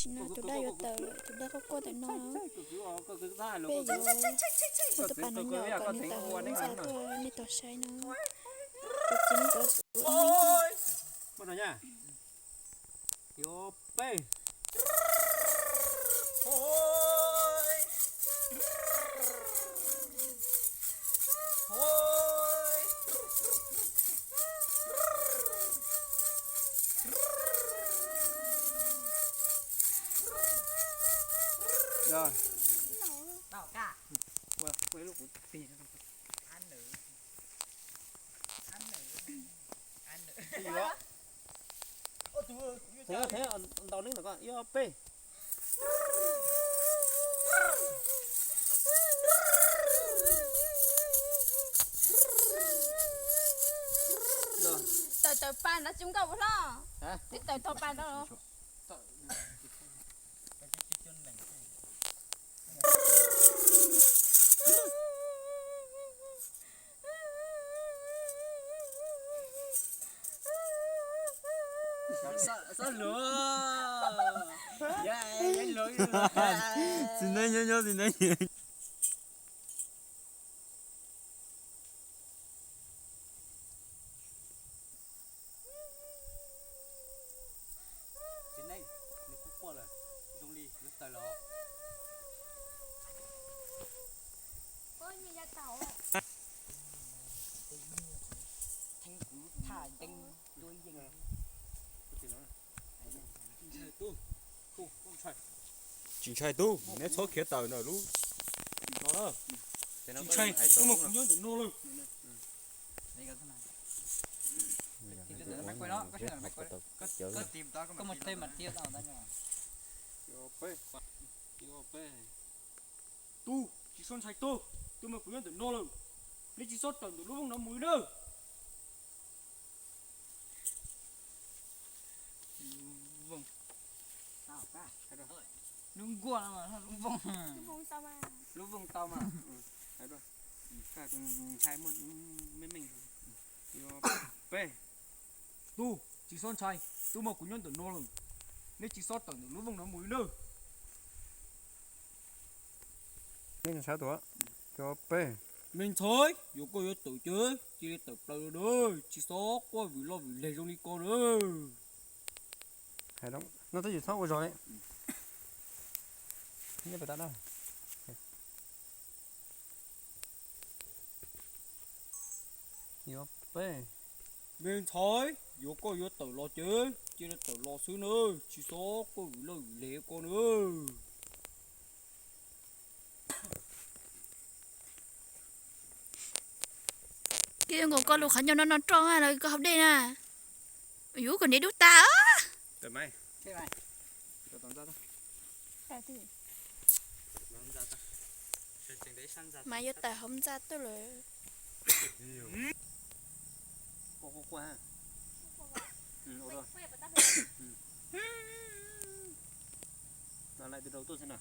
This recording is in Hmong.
Tam sim no tus dab yuav tawm lawm, tus dab quaj quaj ntawm no. Peb yuav tus pas no nyom kom nws tawm hauv ntxa tuaj nej tau saib no. Tus txiv neej tov tus Ntaus neeb ntawm ko ib ob peb. Tawm tawm pas ntawd tsis nkauj ua hlob. Twb tawm tau pas ntawd. Txiv neej nyob nyob txiv neej. Txiv neej, nws kuj quaj lawm, zoo li yuav tawm los. Theej kuv thaj nteeb tuab yeej. Tsis ntshai tub, neb txhob khiav tawm ntawm lub no na. Tsis ntshai, tub mas kuv nyob ntawm no lawm. Tub, tsis txhob ntshai tub, tub mas kuv nyob ntawm no lawm. Neb tsis txhob tawm ntawm lub vooj no mus li na. Lub nkuaj, lub vooj tau mas. Ntshai muaj me me. Peb, tub tsis txhob ntshai, tub mas kuv nyob ntawm no lawm. Neb tsis txhob tawm ntawm lub vooj no mus li na. Peb, me ntxhais, yuav koj yuav tawm ces cia li tawm plaws na, tsis txhob quaj vwm loj vwm leg zoo li ko na. No twb tsis txhob ua zog li. Me ntxhais, yuav koj yuav tawm los ces cia li tawm los xwb na, tsis txhob quaj vwm loj vwm leg ko na. Koj yuav nkaum koj lub qhov ncauj no no roj los koj haus dej na. Yuav kom neb dub tas. Mas yuav tawm hauv ntxa tuaj lawm. Laij tus rau tuaj xwb na.